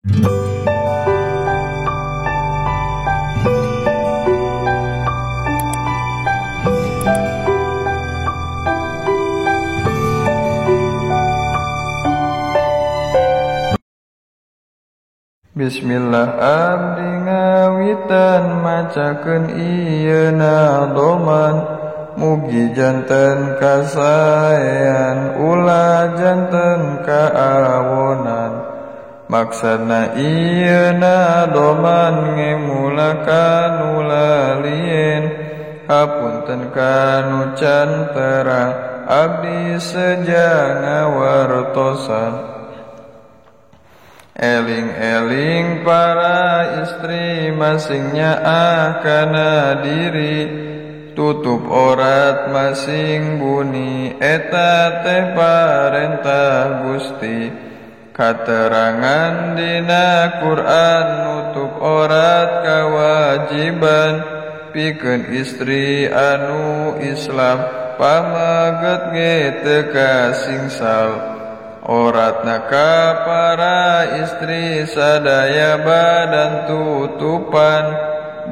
Bismillah abdi ngawitan macakeun ieu nadoman mugi janten kasaean ulah janten kaawonan maksudna ieu nadoman ngemulakan ulalien hapunten kanu can terang abdi seja ngawartosan. Eling-eling para istri masingnya kana diri tutup orat masing buni eta teh parentah Gusti katerangan dina Quran nutup orat kawajiban pikeun istri anu Islam pameget ge teu kasingsal. Oratna ka para istri sadaya badan tutupan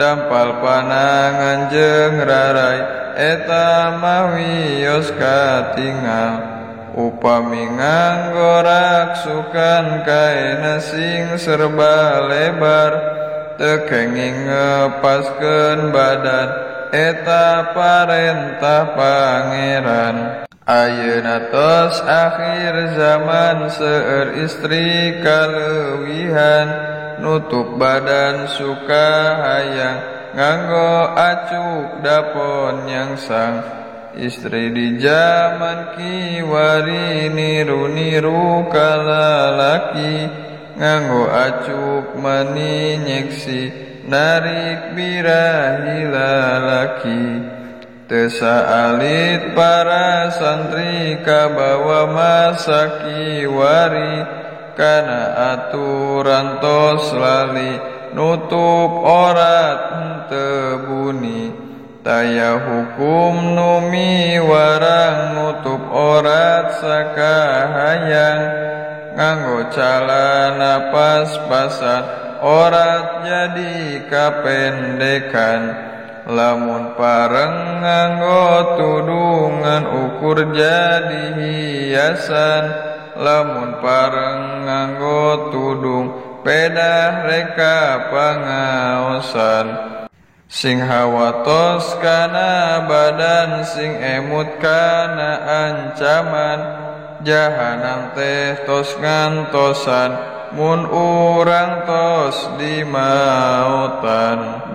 dampal panangan jeung rarai eta mah wios katingal upami nganggo raksukan kaena sing serba lebar teu kenging ngepaskeun badan eta parentah Pangeran. Ayeuna tos akhir zaman seueur istri kaleuwihan nutup badan suka hayang nganggo acuk dapon nyangsang istri di zaman kiwari niru-niru kalalaki nganggo acuk mani nyeksi narik birahi lalaki. Teu saalit para santri kabawa masa kiwari kana aturan tos lali nutup orat henteu buni taya hukum nu miwarang nutup orat sakahayang nganggo calana pas-pasan orat jadi kapendekan. Lamun pareng nganggo tudungan ukur jadi hiasan lamun pareng nganggo tudung pedah reka pangaosan sing hawatos kana badan sing emut kana ancaman jahanam teh tos ngantosan mun urang tos di mautan.